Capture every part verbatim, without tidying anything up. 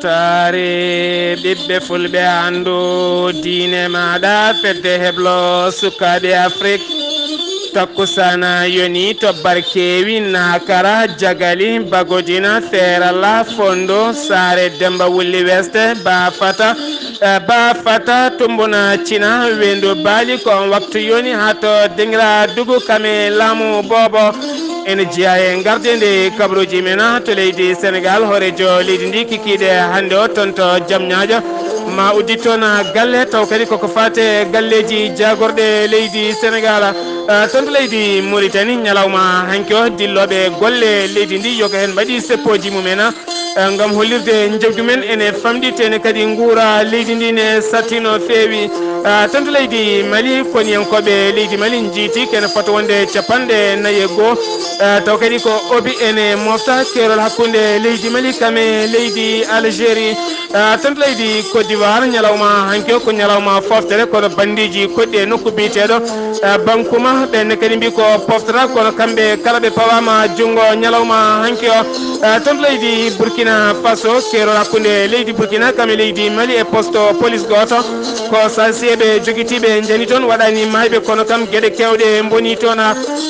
Saare ɓiɓɓe fulɓe, anndu diine maaɗa, fedde heblo sukaaɓe Afrik. Takkusana yoni to Barkewi, Nakara, Jagali, Bagodina, Feerala, Fondo, Saare Demba Wulli Weste, Bafata, eh, Bafata, Tumbuna, Cina, Wendu, Bali, ko on waktu yoni haa to Dingira Dugu kame laamu boobo. Ene jeyaa e ngardeende kabaruuji men to leydi Senegaal, hooreejo leydi ndi kikiiɗe hannde o toon to Jamñaajo. Ma uddit toon galle, taw kadi koko faati e galleeji jaagorɗe leydi Senegaal. Ah, toon to leydi Moritani, ñalawma hanki o, dillooɓe golle leydi ndi, yoga heen mbaɗi seppooji mumen, ah, ngam hollirde njeɓdi men ene famɗi, tene kadi nguura leydi ndi ne satti no feewi. Ah, toon to leydi Mali, koniyankooɓe leydi Mali njiiti kene fota wonde capanɗe nayi e goo. Eh, taw kadi ko obi ene mofta keerol hakkunde leydi Mali kame leydi Algérie. Eh, toon to leydi Côte d'Ivoire, ñalawma hanki o ko ñalawma foftere, kono banndiiji koɗɗi e nokku biyeteeɗo, eh, Bankuma. Ɓenne kadi mbi ko poftata, kono kamɓe kala ɓe pawaama junngo ñalawma hanki o. Eh, toon to leydi Burkina Faso, keerol hakkunde leydi Burkina kame leydi Mali e posto police gooto. Ko sasiyeɓe jogitiiɓe njani toon, waɗani maayɓe, kono kam geɗe keewɗe mboni toon.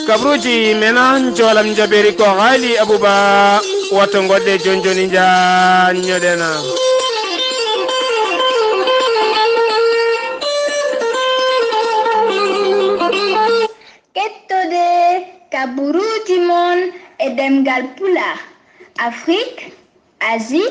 Kabaruuji men, njoolam njabeeri ko haali Abuba. Woto ngoɗɗe jooni jooni njaanñoɗen. Kettode kabaruuji mon e ɗemngal Pulaar, Afrik, Asie,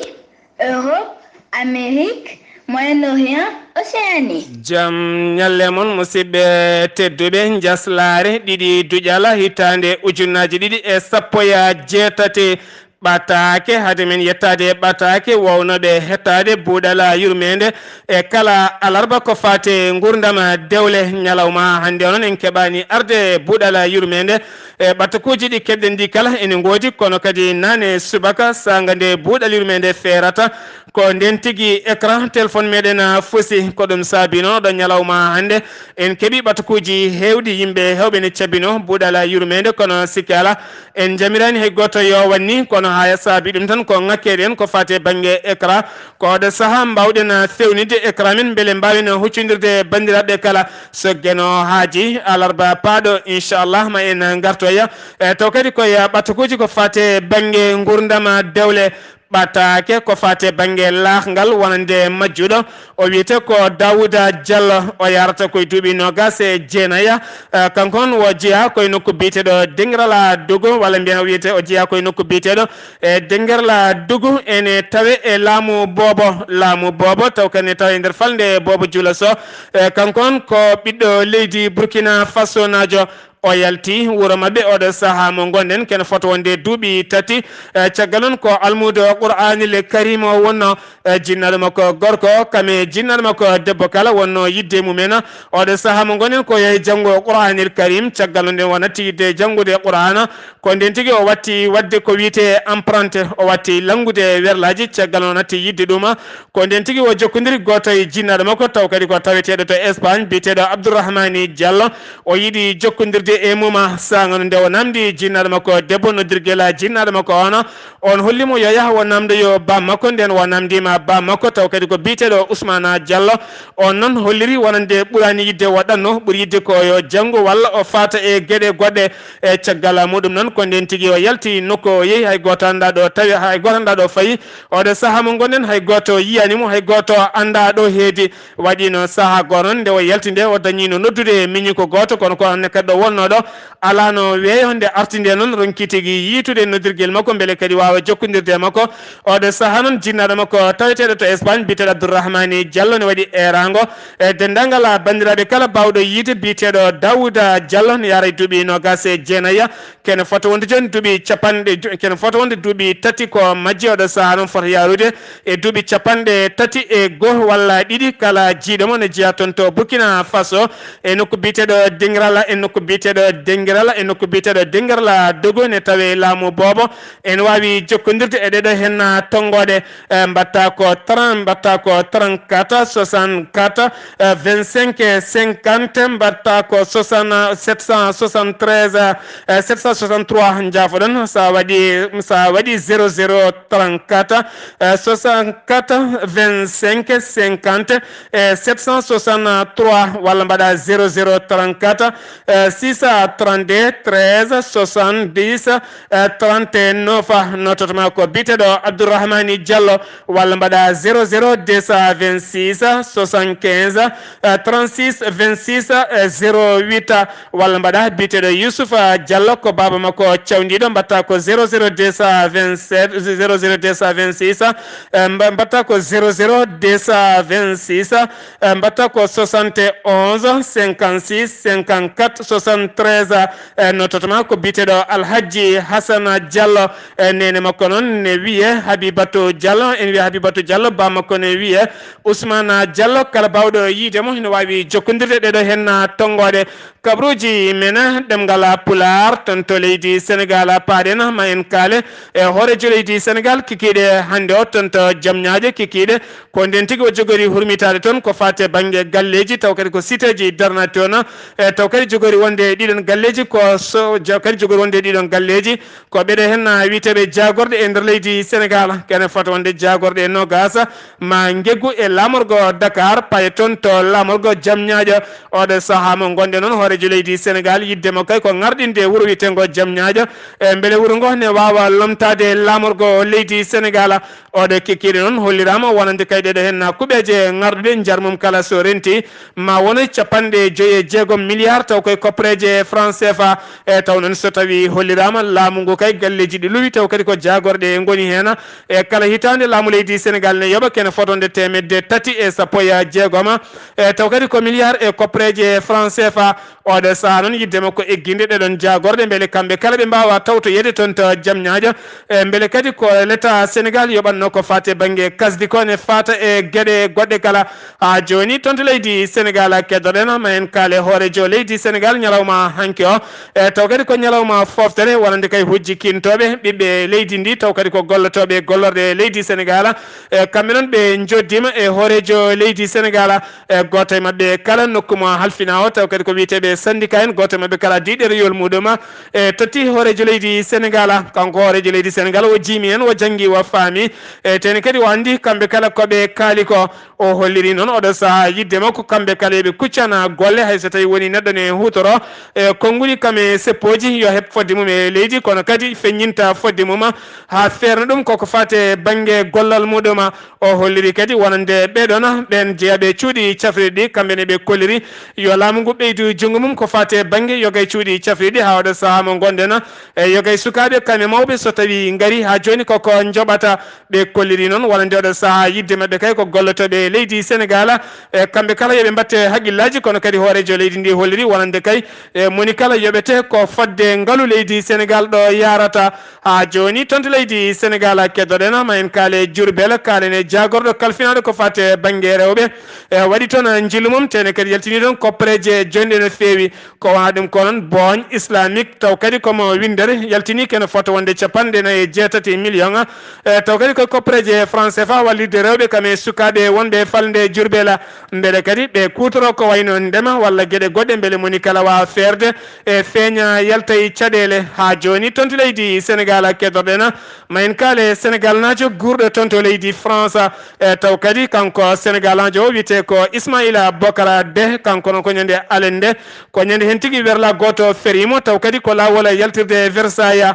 Europe, Amérique, Moyen-Orient, Océanie. Jam ñalle mon, musidɓe tedduɓe. Njaslaare ɗiɗi duƴal hitaande ujunnaaji ɗiɗi e sappo e jeetati ɓataake. Hade men yettaade e ɓataake, wownooɓe hettaade buuɗal yurmeende e kala alarba ko faati e nguurndam dewle. Ñalawma hannde o noon en keɓaani arde buuɗal yurmeende e ɓatakuuji ɗi keɓɗen ɗi kala ene ngoodi, kono kadi naane subaka, saanga nde buuɗal yurmeende feerata, ko ndeen tigi écran téléphone meɗen, ah, fusi. Ko ɗum saabi noon ɗo ñalawma hannde en keɓi ɓatakuuji heewɗi, yimɓe heewɓe ne cabino buuɗal yurmeende, kono sikki alaa en njamiraani hay gooto yo wanni, kono haa saabi ɗum tan ko ŋakkeeɗen ko faati e bannge écran. Ko oɗo sahaa mbaawɗen, ah, fewnitde écran men mbele mbaawen huccondirde banndiraaɓe kala. So Geno haaji alarba paaɗo, inchallah, ma en ngartoya. E taw kadi ko e ɓatakuuji ko faati e bannge nguurndam dewle ɓataake, ko faati e bannge laaxngal wonande majjuɗo. O wiyetee ko Daouda Diallo, o yahrata ko e duuɓi noogaas e jeenayi. Eh, kanko on o jeyaa ko e nokku biyeteeɗo Dingrala Dugu, walla mbiyen o wiyetee o jeyaa ko e nokku biyeteeɗo e Dingrala Dugu, ene tawe e laamu boobo, laamu boobo taw kadi ne tawe e nder falnde boobo Jula Sow. Eh, kanko on ko ɓiɗɗo leydi Burkina Faso naajo. O yalti wuro maɓɓe oɗo sahaa mo ngonɗen, kene fota wonde duuɓi tati. Eh, caggal noon ko almuudo Qur'aanil Karim o wonno, eh, jinnaaɗo makko gorko, kame jinnaaɗo makko debbo kala wonno yidde mumen. Oɗo sahaa mo ngonɗen ko yahi janngo Qur'aanil Karim, caggal noon o natti yidde janngude Qur'aana, ko ndeen tigi o watti waɗde ko wiyetee empreinte, o watti lanngude werlaaji, caggal noon o natti yidde ɗum. Ko ndeen tigi o jokkondiri gooto e jinnaaɗo makko, taw kadi ko taweteeɗo to Espagne, biyeteeɗo Abdourahmani Diallo. O yiɗi jokkondirde e mum, saanga nde o namdi jinnaaɗo makko debbo noddirgel jinnaaɗo makko on. On holli mo yo yah o namdoyo baam makko, nden o namdiima baam makko, taw kadi ko biyeteeɗo Ousmane Diallo. On noon holliri wonande ɓuraani yidde o ɗanno, ɓuri yidde ko yo janngu walla o faata e geɗe goɗɗe. E caggal muɗum noon, ko ndeen tigi o yalti nokku o yehi, hay gooto anndaa ɗo tawi, hay gooto anndaa ɗo fayi. Oɗo sahaa mo ngonɗen, hay gooto yiyaani mo, hay gooto anndaa ɗo heedi. Waɗiino sahaa gooto noon, nde o yalti nde, o dañiino noddude miñi ko gooto, kono ko hannde kadi ɗo wonnoo ɗo, alaano weeyo nde arti nde noon, ronki tigi yiitude noddirgel makko, mbele kadi waawa jokkondirde e makko. Oɗo sahaa noon, jinnaaɗo makko taweteeɗo to Espagne, biyeteeɗo Abdourahmani Diallo, ne waɗi eeraango e denndaangal banndiraaɓe kala baawɗo yiide biyeteeɗo Daouda Diallo, ne yaara e duuɓi noogaas e jeenayi. Kene fota wonde jooni duuɓi capanɗe, du-, kene fota wonde duuɓi tati ko majji. Oɗo sahaa noon fota yaarude e duuɓi capanɗe tati e goo walla ɗiɗi kala jiyɗo mo ne jeyaa toon to Burkina Faso, e nokku biyeteeɗo Dingrala, e nokku biyeteeɗo ɗo Dengiral, e nokku biyeteeɗo Dengiral Dogo, ne tawee laamu boobo. En waawi jokkondirde e ɗeɗo hen, ah, tonngooɗe, eh, mbaɗta ko trente, mbaɗta ko trente-quatre soixante-quatre, eh, vingt-cinq cinquante, mbaɗta ko soixante, sept cent soixante-treize, eh, sept cent soixante-trois, njaafoɗon, sa waɗi, sa waɗi zéro zéro trente-quatre, eh, soixante-quatre vingt-cinq cinquante, eh, sept cent soixante-trois, walla mbaɗa zéro zéro trente-quatre, eh, six cent trente-deux treize soixante-dix, eh, trente-neuf. Nototo ma ko biyeteeɗo Abdourahmani Diallo, walla mbaɗa zéro zéro deux cent vingt-six soixante-quinze, eh, trente-six vingt-six, eh, zéro huit, walla mbaɗa biyeteeɗo Youssouf, eh, Diallo, ko baaba makko cawndiiɗo, mbaɗta ko zéro zéro deux cent vingt-sept, zéro zéro deux cent vingt-six, eh, mba-, mbaɗta ko zéro zéro deux cent vingt-six, eh, mbaɗta ko soixante et onze cinquante-six cinquante-quatre soixante-treize, eh, nototo ma ko biyeteeɗo Alhaji Hassana Diallo, eh, neene makko noon ne wiyee Habibatu Diallo, en wiya Habibatu Diallo, ba makko ne wiyee Ousmane Diallo. Kala baawɗo yiide mo, ene waawi jokkondirde ɗeɗo hen, ah, tonngooɗe. Kabaruuji men ɗemngal Pulaar toon to leydi Senegaal paaɗen, ma en kaale e hooreejo leydi Senegaal kikiiɗe hannde o toon to Jamñaaje. Kikiiɗe ko ndeen tigi o jogori hurmitaade toon ko faati e bannge galleeji, taw kadi ko siteeji darnaaɗi toon, e taw kadi jogori wonde e ɗiɗon galleeji ko so, ja-, kadi jogori wonde e ɗiɗon galleeji ko ɓeɗe hen, ah, wiyeteeɓe jaagorɗe e nder leydi Senegaal, kene fota wonde jaagorɗe e noogaas, ma ngeggu e laamorgo Dakar, paye toon to laamorgo Jamñaajo. Oɗo sahaa mo ngonɗen noon, hooreejo leydi Senegaal, yiɗde mo kay ko ŋarɗinde wuro wiyeteengo Jamñaajo, e mbele wuro ngo ne waawa lomtaade laamorgo leydi Senegaal. Oɗo kikiiɗe noon holliraama wonande kay ɗeɗo hen kuɓeeje ŋarɗuɗe, njar mum kala so renti ma wona capanɗe joyi e jeegom milliards, taw koye koppareeje franc C F A. E taw noon so tawii holliraama laamu ngu kay galleeji ɗi luwi, taw kadi ko jaagorɗe ngoni heen. E kala hitaande laamu leydi Senegaal ne yoɓa kene fotande teemedde tati e sappo e jeegom. E taw kadi ko milliards e koppareeje franc C F A. Oɗo sahaa noon yiɗde makko egginde ɗeɗon jaagorɗe, mbele kamɓe kala ɓe mbaawa tawtoyeede toon to Jamñaajo. E mbele kadi ko l'État Senegaal yoɓatnoo ko faati e bannge kasdi ko ne faata e geɗe goɗɗe kala. Haa jooni toon to leydi Senegaal keddoɗen, ma en kaale hooreejo leydi Senegaal ñalawma hanki o. E taw kadi ko ñalawma fooftere wonande kay hujjikintooɓe ɓiɓɓe leydi ndi, taw kadi ko gollotooɓe gollorɗe leydi Senegaal. E kamɓe noon ɓe njoddiima e hooreejo leydi Senegaal. E gooto e maɓɓe kala nokku mo halfina o, taw kadi ko wiyeteeɓe syndicat en, gooto e maɓɓe kala diiɗe rewol muɗum. E totti hooreejo leydi Senegaal, kanko hooreejo leydi Senegaal o jiimi en, o janngi, o faami. E tene kadi o anndi kamɓe kala ko ɓe kaali ko. O holliri noon oɗo sahaa yiɗde makko kamɓe kala yoɓe kuccana golle, hay so tawi woni neɗɗo ne hutoro e konnguli kam e seppooji, yo heɓ fodde mum e leydi, kono kadi feññinta fodde mum haa feerna ɗum koko faati e bannge gollal muɗum. O holliri kadi wonande ɓeɗon ɓeen jeyaɓe cuuɗi cafrirɗi, kamɓe ne ɓe kolliri yo laamu ngu ɓeydu junngo mum ko faati e bannge yoga e cuuɗi cafrirɗi, haa oɗo sahaa mo ngonɗen e yoga e sukaaɓe kam e mawɓe so tawi ngari haa jooni koko njoɓata. Ɓe kolliri noon wonande oɗo sahaa yiɗde maɓɓe kay ko gollotooɓe leydi Senegaal. E kamɓe kala yoɓe mbatte haqqillaaji, kono kadi hooreejo leydi ndi holliri wonande kay e moni kala yoɓete ko fodde ngalu leydi Senegaal ɗo yaarata. Haa jooni toon to leydi Senegaal keddoɗen, ma en kaale Jurbel, kaalen e jaagorɗo kalfinaaɗo ko faati e bannge rewɓe. E waɗi toon njillu mum, tene kadi yaltini toon koppareeje jonɗe no feewi. Ko wonaa ɗum ko noon, Booñ Islamique, taw kadi ko mo winndere, yaltini kene fota wonde capanɗe nayi e jeetati million. E taw kadi ko koppareeje franc C F A wallitde rewɓe kam e sukaaɓe wonɓe e falnde Jurbel. Mbele kadi ɓe kuutoro ko wayno ndema walla geɗe goɗɗe, mbele moni kala waawa feerde e feeña yalta e caɗeele. Haa jooni toon to leydi Senegaal keddoɗen, ma en kaale Senegaal naajo guurɗo toon to leydi France. E taw kadi kanko Senegaal naajo o wiyetee ko Ismaila Bokara De, kanko noon ko ñande alende, ko ñande heen tigi werla gooto feriimo, taw kadi ko laawol yaltirde Versailles.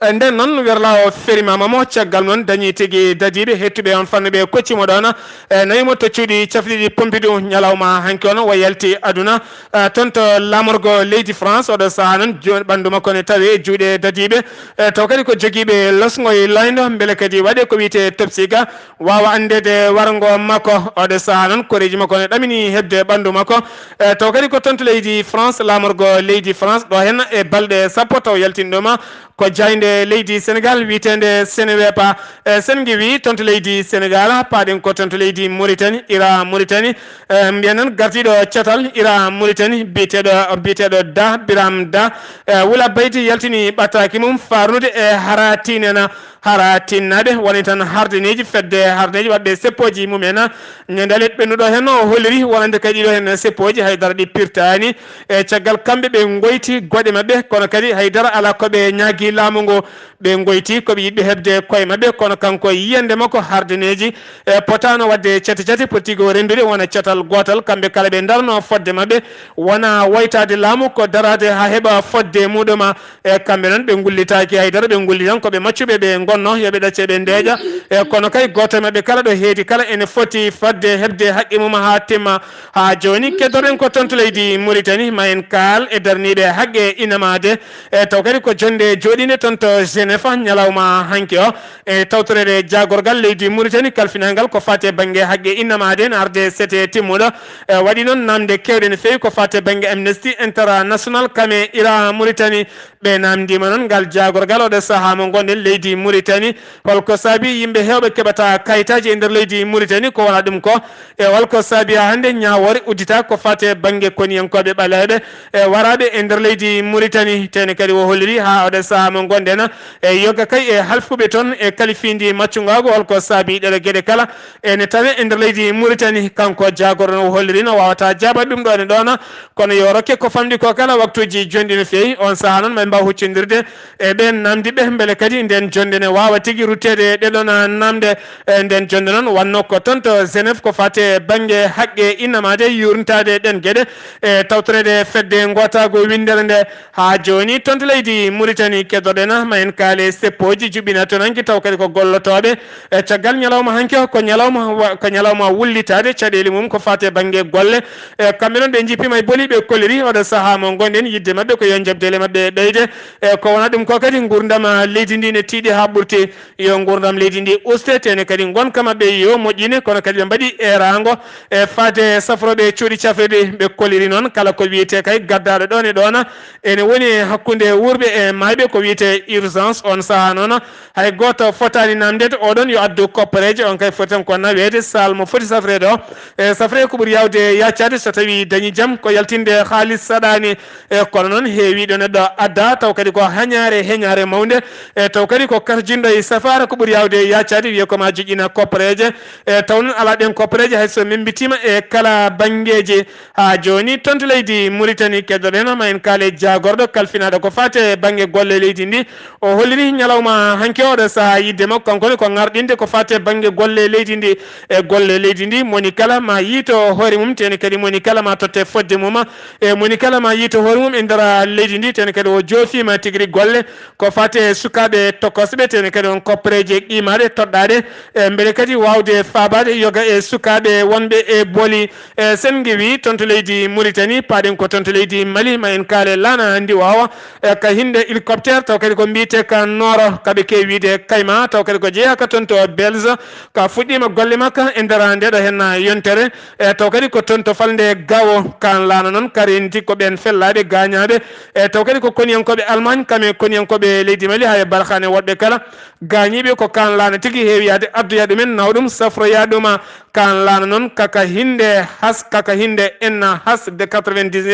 E nden noon, werla o ferimaama mo, caggal noon dañi tigi dadiiɓe heɗtuɓe on fannu ɓe koccimo ɗoon, e nawimo to cuuɗi cafriɗi Pompidou ñalawma hanki on o yalti aduna, e toon to laamorgo leydi France. Oɗo sahaa noon, jo-, ɓanndu makko ne tawi e juuɗe dadiiɓe, e taw kadi ko jogiiɓe losngo e loyndo, mbele kadi waɗe ko wiyetee topsiga, waawa anndeede warngo makko. Oɗo sahaa noon, koreeji makko ne ɗamini heɓde ɓanndu makko. E taw kadi ko toon to leydi France, laamorgo leydi France, ɗo heen e balɗe sappo taw yaltini ɗum ko Jaaynde leydi Senegaal wiyeteende Senewepa, e Sengiwi, toon to leydi Senegaal, paaɗen ko toon to leydi Muritani, Ira Muritani, e mbiyen noon gardiiɗo catal Ira Muritani, biyeteeɗo, biyeteeɗo Da, Biram Da, e Wula Baydi yaltini ɓattaaki mum faarnude e hara tinena, hara tinnaaɓe, woni tan hardineeji, fedde hardineeji waɗɓe seppooji mum en, ñande alet ɓennuɗo heen o holliri wonande kadi ɗiɗo heen seppooji hay dara ɗi pirtaani. E caggal kamɓe ɓe ngoyti goɗe maɓɓe, kono kadi hay dara alaa ko ɓe ñaagi laamu ngu. Ɓe ngoyti ko ɓe yiɗɓe heɓde koye maɓɓe, kono kanko yiyannde makko hardineeji e potaano waɗde cate cate, poti ko renndude wona catal gootal. Kamɓe kala ɓe ndarno fodde maɓɓe, wona woytaade laamu, ko daraade haa heɓa fodde muɗuma. E kamɓe noon ɓe ngullitaaki hay dara, ɓe ngulli tan ko ɓe maccuɓe ɓe ngonno, yo ɓe ɗacce ɓe ndeeƴa. E kono kay gooto e maɓɓe kala ɗo heedi kala ene foti fadde heɓde haqqe mum haa timma. Haa jooni keddoɗen ko toon to leydi Muritani, ma en kaal e darniiɓe haqqe inamaade. E taw kadi ko jonnde jooɗiinde toon to Genève ñalawma hanki o. E tawtoreede jaagorgal leydi Muritani kalfinangal ko faati e bannge haqqe innamaade ene arde sete timmuɗo. E waɗi noon namde keewɗe no feewi ko faati e bannge Amnesty International kame Ira Muritani. Ɓe namdiima noon ngal jaagorgal oɗo sahaa mo ngonɗen leydi Muritani. Holko saabi yimɓe heewɓe keɓata kayitaaji e nder leydi Muritani, ko wona ɗum ko? E holko saabi haa hannde ñaawoore uddita ko faati e bannge koniyankooɓe ɓaleeɓe e waraaɓe e nder leydi Muritani? Tene kadi o holliri haa oɗo sahaa mo ngonɗen e yoga kay e halfuɓe toon e kalifiindi maccungaagu, holko saabi ɗeɗo geɗe kala ene tawe e nder leydi Muritani. Kanko jaagorɗo no o holliri no wawata jaabaade ɗum ɗo ene ɗoona, kono yo rokke ko famɗi ko kala waktuuji jonɗi no feewi. On sahaa noon ma en mbaaw huccondirde e ɓeen namdiiɓe mbele kadi ndeen jonnde ne waawa tigi rutteede e ɗeɗoon namde. E ndeen jonnde noon wannoo ko toon to Genève ko faati e bannge haqqe innamaade yuurnitaade ɗeen geɗe e tawtoreede fedde ngootaagu winndere nde. Haa jooni toon to leydi Muritani keddoɗen ma en kaale seppooji juɓɓina toon hanki taw kadi ko gollotooɓe. E caggal ñalawma hanki o ko ñalawma wa-, ko ñalawma wullitaade caɗeele mum ko faati e bannge golle. E kamɓe noon ɓe njippima e boli ɓe kolliri oɗo sahaa mo ngonɗen yiɗde maɓɓe ko yo njaɓdele maɓɓe ɓeyde. E ko wona ɗum ko kadi nguurndam leydi ndi ne tiiɗi haa ɓurti. Yo nguurndam leydi ndi uste, tene kadi ngonka maɓɓe yo moƴƴine, kono kadi ɓe mbaɗi eeraango e faade safrooɓe cuuɗi cafrirɗi. Ɓe kolliri noon kala ko wiyetee kay gaddaaɗo ɗoon e ɗoona ene woni e hakkunde wuurɓe e maayɓe ko wiyetee urgence. On sahaa noon hay gooto fotaani namndeede, oɗon yo addu koppareeje, on kay foti tan ko naweede saal mo foti safreede o. E safre ko ɓuri yaawde yaacaade so tawii dañi jam ko yaltinde haalis saɗaani. E kono noon heewiiɗo neɗɗo adda taw kadi ko hañaare heñaare mawnde. E taw kadi ko karjinɗo e safaara ko ɓuri yaawde yaacaade wiye ko ma joƴƴina koppareeje. E taw noon alaa ɗeen koppareeje hay so memmbitiima e kala banngeeji. Haa jooni toon to leydi Muritani keddoɗen ma en kaale jaagorɗo kalfinaaɗo ko faati e bannge golle leydi ndi. O holliri ñalawma hanki oɗo sahaa yiɗde makko kanko ne ko ŋarɗinde ko faati e bannge golle leydi ndi. E golle leydi ndi moni kala ma yiito hoore mum, tene kadi moni kala ma totte fodde mum. E moni kala ma yiito hoore mum e nder leydi ndi, tene kadi o joofiima tigi rigi golle ko faati e sukaaɓe tokosɓe, tene kadi on koppareeje qiimaaɗe toɗɗaaɗe. E mbele kadi waawde faabaade yoga e sukaaɓe wonɓe e boli. E sen ngewi toon to leydi Muritani, paaɗen ko toon to leydi Mali, ma en kaale laana ndiwoowa. E ka hinde hélicoptère, taw kadi ko mbiyetee ka Nooro, ka ɓe keewi wiyde Kayma, taw kadi ko jeyaa ka toon to Belge, ka fuɗɗiima golle makka e nder ndeɗo heen yontere. E taw kadi ko toon to falnde Gawo, kaan laana noon, ka renti ko ɓeen fellaaɓe gaañaaɓe. E taw kadi ko koniyankooɓe Allemagne, kam e koniyankooɓe leydi Mali, haa e Barkhane woɗɓe kala. Gaañiiɓe ko kaan laana tigi heewi yahde addoya ɗumen, nawa ɗum safroya ɗum. Kaan laana noon kaka hinde has, kaka hinde enna has de quatre-vingt-dix,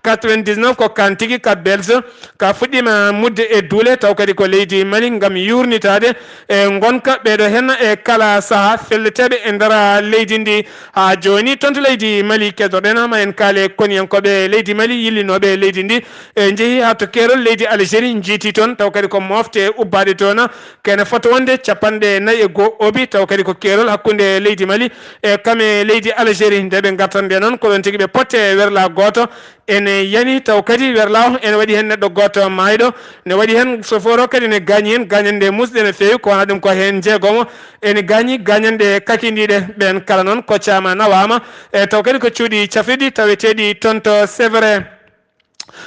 quatre-vingt-dix-neuf ko kaan tigi ka Belge, ka fuɗɗiima mudde e duule, taw kadi ko leydi Mali ngam yuurnitaade e ngonka ɓeeɗo heen e kala sahaa felleteeɓe e nder leydi ndi. Haa jooni toon to leydi Mali keddoɗen ma en kaale koniyankooɓe leydi Mali yillinooɓe leydi ndi. E njehi haa to keerol leydi Algérie, njiiti toon taw kadi ko mofte ubbaaɗe toon. Kene fota wonde capanɗe nayi e goo obi, taw kadi ko keerol hakkunde leydi Mali e kam e leydi Algérie. Nde ɓe ngartan nde noon, ko ɗoon tigi ɓe potte e werla gooto. Ene yani taw kadi werla o ene waɗi heen neɗɗo gooto maayɗo. Ne waɗi heen sofooro kadi ne gaañi heen gaañannde muusɗe no feewi, ko wona ɗum ko heen jeegomo ene gaañi gaañannde kakindiiɗe. Ɓeen kala noon koccaama nawaama. E taw kadi ko cuuɗi cafrirɗi taweteeɗi toon to Sévres.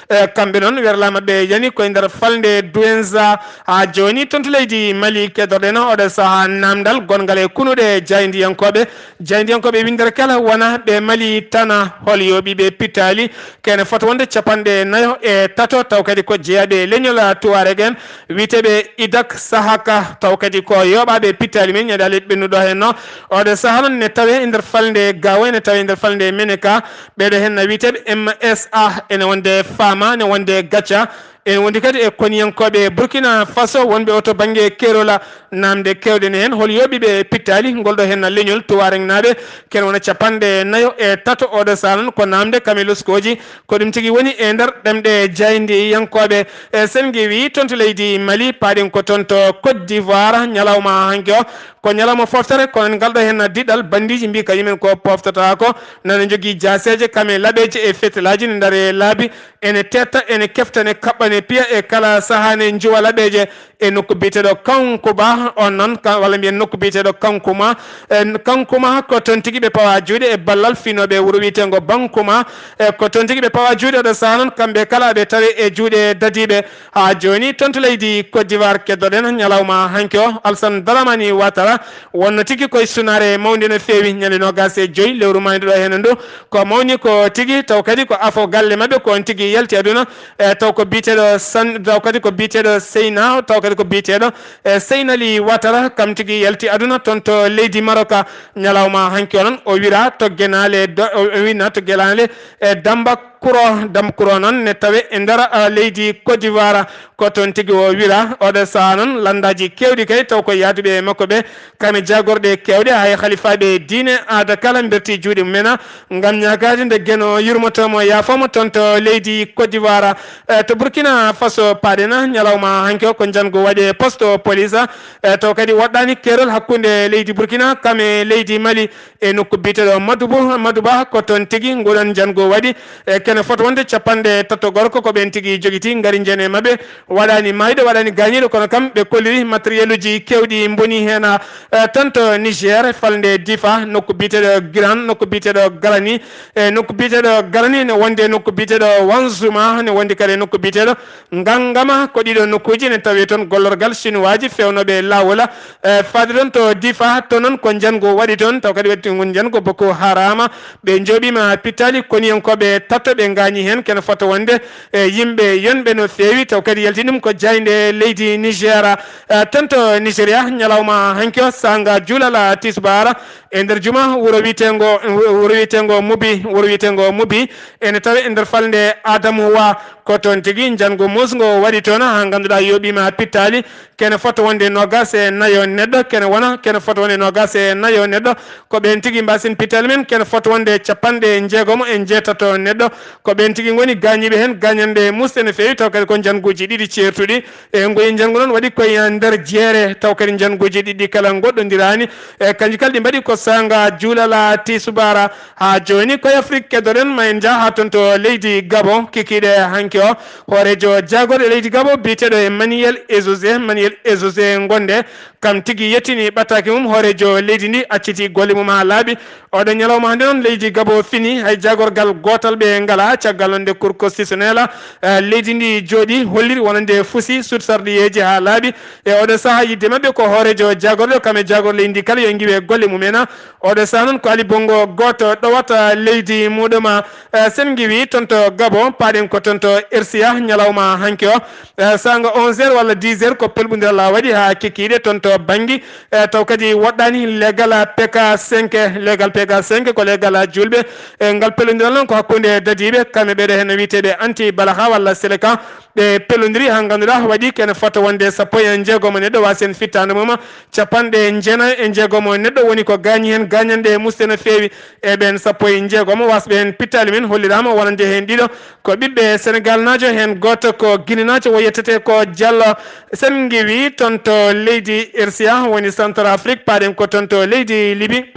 E, kamɓe noon, werlaa maɓɓe yani koye nder falnde Douenza. Haa jooni, toon to leydi Mali, keddorɗen oɗo sahaa naamndal gonngal e kunuɗe jaayndiyankooɓe. Jaayndiyankooɓe winndere kala wona ɓe Mali tana, hol yooɓi ɓe pittaali, kene fota wonde capanɗe nayo e tato, taw kadi ko jeyaaɓe e leñol Tuareg en, wiyeteeɓe Idak Sahaka, taw kadi ko yooɓaaɓe pittaali men, ñande alet ɓennuɗo heen no. Oɗo sahaa noon ne tawee e nder falnde Gao, ene tawee e nder falnde Meneka, ɓeɗo henna wiyeteɓe M S A, ene wonde Fama, ne wonde Gacha, ene wondi kadi e koniyankoɓe Burkina Faso wonɓe o to bangge kerola. Namde kewɗe ne hen, hol yooɓiɓe pittali ngol ɗo henna leñol Tuareg naɓe, ken wona capanɗe nayo e tato oɗo sanon, ko namde kame loskoji, ko ɗum tigi woni e nder ɗemɗe jayndi yankoɓe. E sen ngewi toon to leydi Mali, paɗen ko toon to Côte d'Ivoire, ñalawma hanki o, ko ñalawma foftere, kono ngal ɗo henna diɗal, bandiji mbi ka yumen ko poftatako, nana jogii jaaseeje, kame laɓeeje e fetelaaji ne ndaari e laabi, ene teetta, ene kefta, ne kaɓɓa, ne piya e kala sahaa ne njuwa laɓeeje e nokku biyeteeɗo Kankuba, on noon, ka-, walla mbiyen nokku biyeteeɗo Kankuma. E, Kankuma ko toon tigi ɓe pawa juuɗe e ballal finooɓe wuro wiyeteengo Bankuma. E, ko toon tigi ɓe pawa juuɗe oɗo sahaa noon, kamɓe kala ɓe tawi e juuɗe dadiiɓe. Haa jooni, toon to leydi Côte d'Ivoire, keddoɗen ñalawma hanki o, Alassane Dramane Ouattara, wonno tigi koye sunaare mawnde no feewi, ñande noogaas e joy lewru maayde ɗo heen ndu. Ko mawni ko tigi, taw kadi ko afo galle maɓɓe ko on tigi yalti aduna, e taw ko biyeteeɗo San-, taw kadi ko biyeteeɗo Seyna, taw kadi ko biyeteeɗo, e, Seynali Ouattara, kam tigi yalti aduna toon to leydi Maroka. Ñalawma hanki o noon, o wira to genaale do-, o, o wina to genaale, e, Damba Kuro, Dam Kuro noon ne tawe e nder, ah, leydi Côte d'Ivoire. Ko toon tigi o wira. Oɗo sahaa noon, lanndaaji keewɗi kay taw ko yahduɓe e makko ɓe, kame jaagorɗe keewɗe, hay halifaaɓe diine, aada kala mberti juuɗe mumen, ngam ñaagaade nde Geno yurmoto mo, yaafo mo toon to leydi Côte d'Ivoire. Eh, to Burkina Faso paɗen, ñalawma hanki o ko njanngu waɗi e poste police. Eh, taw kadi woɗɗaani keerol hakkunde leydi Burkina kame leydi Mali. E nokku biyeteeɗo Madubu, Maduba, ko toon tigi nguɗon njanngu waɗi. E kene fota wonde capanɗe tato gorko ko ɓeen tigi jogiti, ngari njene maɓɓe. Waɗaani maayɗo, waɗaani gaañiiɗo, kono kam ɓe kolliri matériel uji keewɗi mboni heen. E, tan to Niger, falnde Difa, nokku biyeteeɗo Giran, nokku biyeteeɗo Garani. E nokku biyeteeɗo Garani ne wonde nokku biyeteeɗo Wanzuma, ne wondi kadi e nokku biyeteeɗo Ngangama. Ko ɗiɗo nokkuuji ne tawi toon gollorgal Sinuwaaji feewnooɓe laawol, e, faade toon to Difa. To noon ko njanngu waɗi toon, taw kadi waɗi toon njanngu Boko Haram. Ɓe njooɓiima pittaali, koniyankooɓe tato ɓe ngaañi heen, kene fota wonde, e, yimɓe yonɓe no feewi, taw kadi yalti ɗum ko jaaynde leydi Niger. E, toon to Nigeria, ñalawma hanki o, saanga juulal tisbaar, e nder juma, wuro wiyeteengo, wuro wiyeteengo Mubi, wuro wiyeteengo Mubi, ene tawi e nder falnde Adamu Wa. Ko toon tigi njanngu muusngu waɗi toon, haa ngannduɗaa yooɓiima pittaali, kene fota wonde noogaas e nayo neɗɗo, kene wona, kene fota wonde noogaas e nayo neɗɗo. Ko ɓeen tigi mbaasin pittaali men, kene fota wonde capanɗe njeegomo e njeetato neɗɗo. Ko ɓeen tigi ngoni gaañiiɓe heen, gaañannde muusde no feewi, taw kadi ko njannguuji ɗiɗi ceertuɗi. E ngoyi njanngu noon waɗi koye nder jeere, taw kadi njannguuji ɗiɗi kala ngoɗɗondiraani. E kanji kala ɗi mbaɗi ko saanga juulal tisbaar. Haa jooni koye Afrik keddoɗen, ma en njah haa toon to leydi Gabon, kikiiɗe hanki o. Hooreejo jaagorɗe leydi Gabon biyeteeɗo Emmanuel Ezouze, Emmanuel Ezouze Gonde, kam tigi yettini ɓattaake mum hooreejo leydi ndi, acciti golle mum haa laaɓi. Oɗo ñalawma hannde noon, leydi Gabon fini, hay jaagorgal gootal ɓe ngalaa. Caggal noon nde Cour constitutionnelle, eh, leydi ndi jooɗi, holliri wonande fusi suuɗ sarɗiyeeji haa laaɓi. E oɗo sahaa, yidde maɓɓe ko hooreejo jaagorɗo, kam e jaagorɗo leydi ndi kala yo ngiwe golle mum en. Oɗo sahaa noon ko Ali Bongo gooto ɗowata leydi muɗum. Eh, sen ngiwi toon to Gabon, paaɗen ko toon to R C A ñalawma hanki o. Eh, saanga onze heures walla dix heures ko pelɓondiral waɗi haa kikiiɗe toon to Bangui. Eh, taw kadi woɗɗaani legal P K cinq, legal P K cinq ko legal juulɓe. Eh, ngal pelondiral noon ko hakkunde dadiiɓe, kamɓe ɓeɗo heen wiyeteeɓe anti balaha walla seleka. Ɓe pelondiri haa ngannduɗaa waɗi kene fota wonde sappo e jeegomo neɗɗo waasi heen fittaandu mum. Capanɗe jeenayo e jeegomo neɗɗo woni ko gaañi heen gaañanɗe muusɗe no feewi. E ɓeen sappo e jeegomo waasɓe heen pittaali men holliraama wonande heen ɗiɗo ko ɓiɓɓe Senegalnaajo, heen gooto ko Ginenaajo, o yettete ko Diallo. Sen ngiwi toon to leydi R C A, woni Centrafrique, paaɗen ko toon to leydi Libi.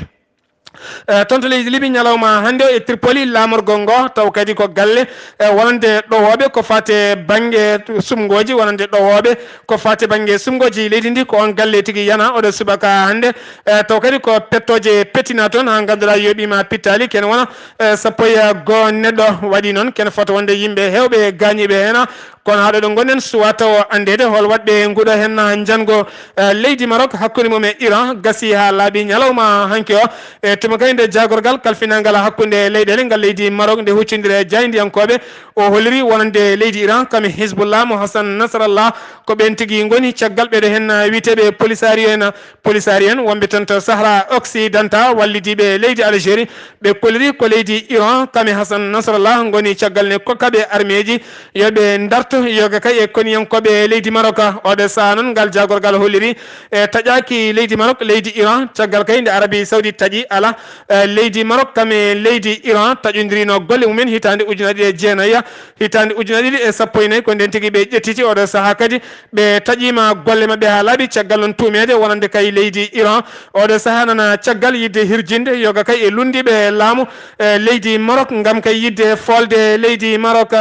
Eh, toon to leydi Libi, ñalawma hannde o e Tripoli, laamorgo ngo, taw kadi ko galle, eh, wonande ɗowooɓe ko faati e bannge sumngooji, wonande ɗowooɓe ko faati e bannge sumngooji leydi ndi, ko oon galle tigi yana oɗo subaka hannde. Eh, taw kadi ko pettooje pettina toon, haa ngannduɗaa yooɓiima pittaali, kene wona, eh, sappo e goo neɗɗo waɗi noon, kene fota wonde yimɓe heewɓe gaañiiɓe heen. Kono haa ɗo ɗo ngonɗen, suwaa taw anndeede hol waɗɓe nguɗo heen njanngo, eh, leydi Maroc hakkunde mum e Iran gasi haa laaɓi ñalawma hanki o. E tuma kadi nde jaagorgal kalfinangal hakkunde leyɗeele ngal leydi Maroc nde huccondiri e jaayndiyankooɓe, o holliri wonande leydi Iran kam e Hizbullah mo Hassan Nasrallah ko ɓeen tigi ngoni caggal ɓeɗo heen wiyeteeɓe Polisario en, Polisario en wonɓe toon to Sahara Occidental wallidiiɓe leydi Algérie. Ɓe kolliri ko leydi Iran kam e Hassan Nasrallah ngoni caggal ne kokkaɓe armeeji yo ɓe ndarto yoga kay e koniyankooɓe leydi Maroc. Oɗo sahaa noon ngal jaagorgal holliri e taƴaaki leydi Maroc, leydi Iran, caggal kay nde Arabie Saoudite taƴi ala, eh, leydi Maroc kam e leydi Iran taƴondirino golle mumen hitaande ujunere ɗiɗi e jeenayi, hitaande ujunere ɗiɗi e sappo e nayi, ko ndeen tigi ɓe ƴettiti. Oɗo sahaa kadi ɓe taƴiima golle maɓɓe haa laaɓi, caggal noon tuumeede wonande kay leydi Iran. Oɗo sahaa nana caggal yiɗde hirjinde yoga kay e lunndiiɓe laamu, eh, leydi Maroc ngam kay yiɗde foolde leydi Maroc.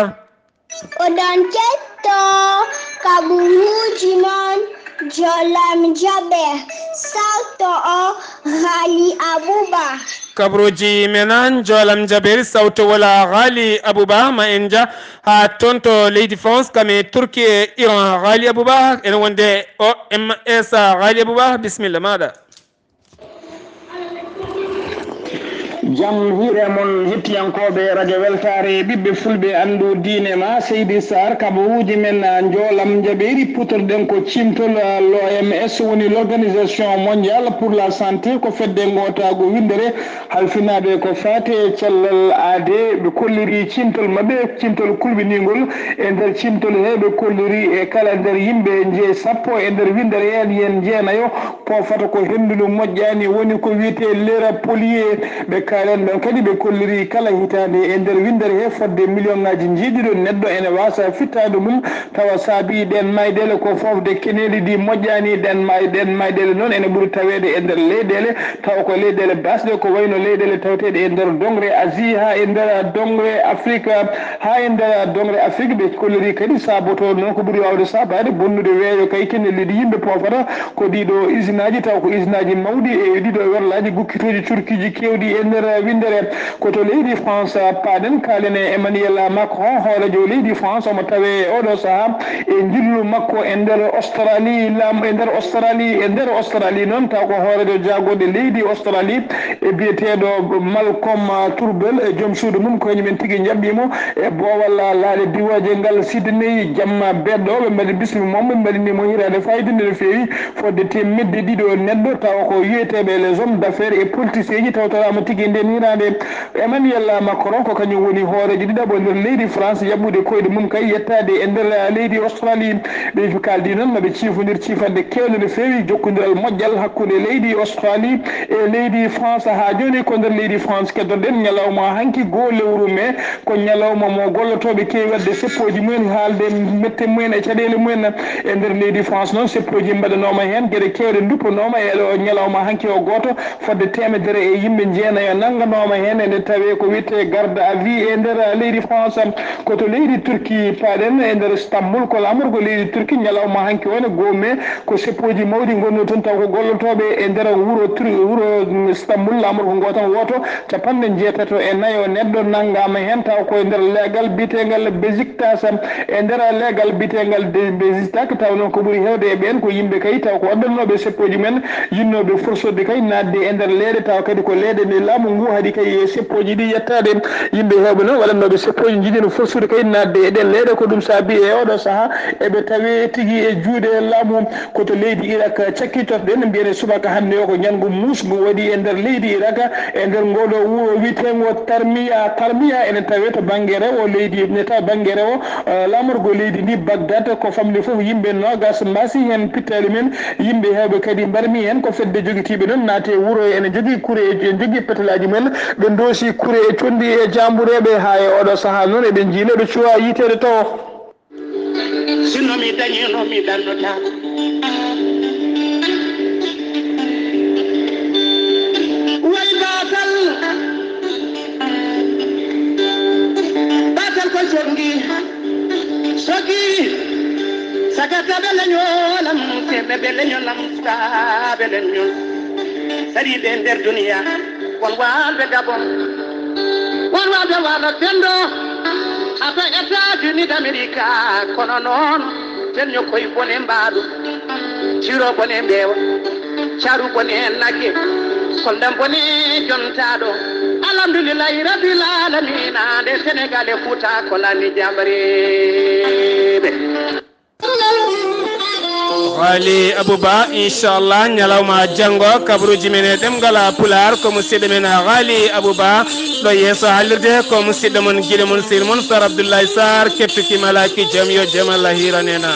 Oɗon ketto kaɓuuji mon, jolam jaɓe, sawto o Ghali Abouba. Kaɓruuji men an, jolam jaɓe, sawto wala Ghali Abouba, ma en nja haa toon to leydi France, kam e Turki e Iran. Ghali Abouba, ene wonde o M S Ghali Abouba, bisimilla maaɗa. Jam hiire mon, hettiyankooɓe Radio Weltaare, ɓiɓɓe fulɓe, anndu diine ma, Seydi Sarr, kaɓuuji men, a, njoolam njaɓeeri, putorɗen ko ciimtol, a, l'O M S, woni l'Organisation Mondiale pour la Santé, ko fedde ngootaagu winndere halfinaaɓe ko faati e cellal aade. Ɓe kolliri ciimtol maɓɓe, ciimtol kulɓiniingol. E nder ciimtol he, ɓe kolliri e kala nder yimɓe nje sappo e nder winndere heen, yen jeenayo, poofata ko henndu ndu moƴƴaani, woni ko wiyetee lera polier. Ɓe kaalen ɗon kadi, ɓe kolliri kala hitaande e nder winndere he fodde miliyonŋaaji njeeɗiɗo neɗɗo ene waasa fittaandu mum, tawa saabii ɗeen mayɗeele ko foofde keneeli ɗi moƴƴaani. Ɗeen may-, ɗeen mayɗeele noon ene ɓuri taweede e nder leyɗeele, tawa ko leyɗeele baasɗe, ko wayno leyɗeele taweteeɗe e nder doŋre Asie haa e nder doŋre Afrique. Haa e nder doŋre Afrik, ɓe kolliri kadi saabotoo noon ko ɓuri waawde saabaade bonnude weeyo kay keneeli ɗi yimɓe poofata. Ko ɗiɗo isinaaji, taw ko isinaaji mawɗi e ɗiɗo werlaaji gukkitooji curkiiji keewɗi e nder winndere. Ko to leydi France paaɗen, kaalen e Emmanuel Macron, hooreejo leydi France, omo tawee oɗo sahaa e njillu makko e nder Australie, laam-, e nder Australie, e nder Australie noon, taw ko hooreejo jaagorɗe leydi Australie, e biyeteeɗo Malcolm Turnbull e joom suudu mum, ko kañum en tigi njaɓɓii mo e boowal laaɗe diwaaje ngal Sydney jamma beeɗo. Ɓe mbaɗi bismi mo, ɓe mbaɗini mo hiraande faayiida nde no feewi, fodde teemedde ɗiɗo neɗɗo, tawa ko wiyeteeɓe les hommes d'affaires e politiciens ji tawtoraama tigi e ndeen hiraande. Emmanuel Macron ko kañum woni hooreejo ɗiɗaɓo nder leydi France yaɓɓude koyɗe mum kay yettaade e nder leydi Australie. Ɓe kaldi noon maɓe ciifondir ciifanɗe keewɗe no feewi jokkondiral moƴƴal hakkunde leydi Australie e leydi France. Haa jooni ko nder leydi France keddorɗen ñalawma hanki goo lewru mai, ko ñalawma mo gollotooɓe keewi waɗde seppooji mumen, haalde mette mumen e caɗeele mumen. E nder leydi France noon, seppooji mbaɗanooma heen, geɗe keewɗe ndupponooma e ɗo ñalawma hanki o gooto. Fodde teemedere e yimɓe jeenayo nannganooma heen, ene tawee ko wiyetee garde à vue e nder leydi France. Ko to leydi Turki paaɗen, e nder Istanbul, ko laamorgo leydi Turki, ñalawma hanki o ne, goo mai, ko seppooji mawɗi ngonnoo toon, taw ko gollotooɓe e nder wuro Tur-, wuro Istanbul, laamorgo ngo tan wooto, capanɗe njeetato e nayo neɗɗo nanngaama heen, taw ko e nder leegal biyeteengal Besiktas. E nder leegal biyeteengal de-, Besiktas, taw noon ko ɓuri heewde e ɓeen ko yimɓe kay taw ko waɗannooɓe seppooji mumen, yiɗnooɓe forsorde kay naatde e nder leyɗe, tawa kadi ko leyɗe nde laamu ngu haɗi kay e seppooji ɗi yettaade. Yimɓe heewɓe noon waɗannooɓe seppooji njiɗino forsorde kay naatde e ɗeen leyɗe, ko ɗum saabi e oɗo sahaa eɓe tawee tigi e juuɗe laamu. Ko to leydi Irak cakkitorɗen, mbiyen e subaka hannde o ko ñalngu muusngu waɗi e nder leydi Irak, e nder ngooɗo wuro wiyeteengo Tarmiya. Tarmiya ene tawee to bannge rewo leydi, ene tawa bannge rewo, eh, laamorgo leydi ndi Bagdad. Ko famɗi fof yimɓe noogas mbaasi heen pittaali men. Yimɓe heewɓe kadi mbarmi heen. Ko fedde jogitiiɓe noon naati e wuro, ene jogii kure, ene jogii petelaaji mumen. Ɓe ndoosi kure e conndi e jaambureeɓe. Haa e oɗo sahaa noon eɓe njiilee, ɓe cuwaa yiiteede tawo. Sinno mi dañiino, mi ɗannotaako. Way batal Sogi, sogi, sagataɓe leñolam, temeɓe leñolam, sukaɓe leñol. Sariɓe nder duniya, won walɓe Gabon, won walɓe wala Sendo, ato États-Unis d'Amérique, kono noon, ten ñokkoy bone mbaɗu. Ciro bone mbeewa, caru bone nagge, koldam bone jontaɗo. Alhamdulillahi rabbil alamina, nde Senegal e Fuuta ko lani jamreɓe. Ghali Abouba, inchallah, ñalawma janngo, kabaruuji men e ɗemngal Pulaar, ko musidɗo men Ghali Abouba, ɗo yeeso haalirde, ko musidɗo mon, giɗo mon, sir mon, Sar Abdoulaye Sarr, keppi ki malaki jam, yo jam Allah hiranena.